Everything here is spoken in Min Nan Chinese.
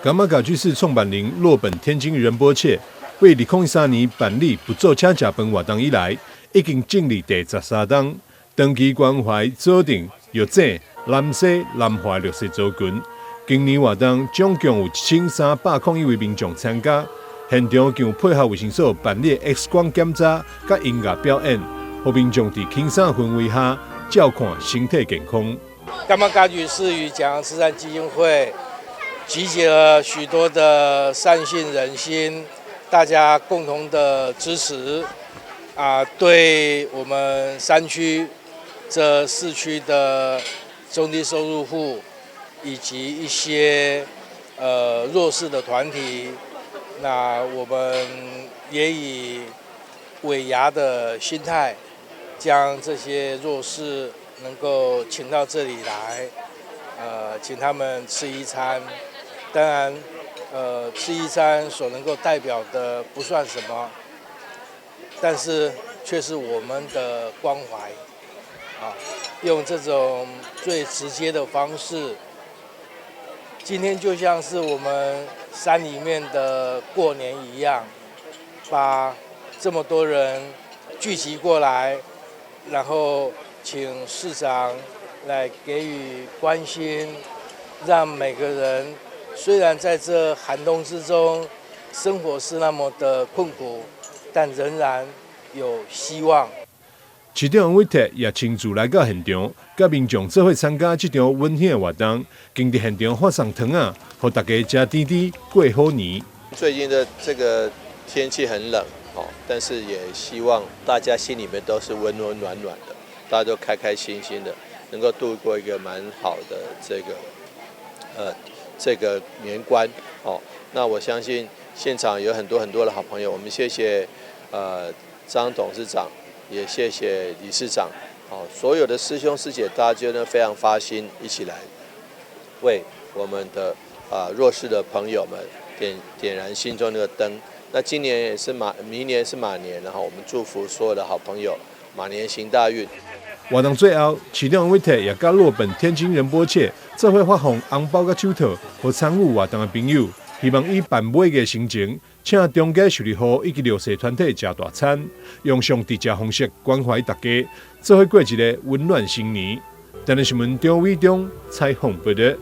噶瑪噶居士創辦人洛本天津仁波切，對2013年辦理不做請食飯活動以來，已經進入第13冬，長期關懷左鎮、玉井、南勢、南華弱勢族群。今年活動總共有1301位民眾參加，現場更有配合衛生所辦理 X 光檢查、佮音樂表演，予民眾佇輕鬆氛圍下照看身體健康。噶瑪噶舉寺與獎揚慈善基金會集結了許多的善信人心，大家共同的支持，啊，對我們山區這四區的中低收入戶以及一些弱勢的團體，那我們也以尾牙的心態，將這些弱勢能夠請到這裡來，請他們吃一餐。當然，吃一餐所能夠代表的不算什麼，但是卻是我們的關懷。啊，用這種最直接的方式，今天就像是我們山裡面的過年一樣，把這麼多人聚集過來，然後請市長來給予關心，讓每個人雖然在這寒冬之中，生活是那麼的困苦，但仍然有希望。市長楊偉鐵也親自來到現場，佮民眾做伙參加這場溫馨的活動，更佇現場發送糖仔，予大家食甜甜過好年。最近的這個天氣很冷，哦，但是也希望大家心裡面都是溫溫暖暖的，大家都開開心心的，能夠度過一個蠻好的這個年關。哦，那我相信現場有很多很多的好朋友，我們謝謝張董事長，也謝謝理事長，哦，所有的師兄師姐，大家覺得非常發心，一起來為我們的弱勢的朋友們點燃心中那個燈。那今年也是馬，明年是馬年，然後我們祝福所有的好朋友馬年行大運。活動最後，市長楊偉鐵也佮洛本天津仁波切做伙發放紅包佮手套，予參與活動的朋友，希望以辦尾的心情，請中低收入戶以及弱勢團體食大餐，用上直接方式關懷大家，做伙過一个溫暖新年。台南新聞張偉中採訪報道。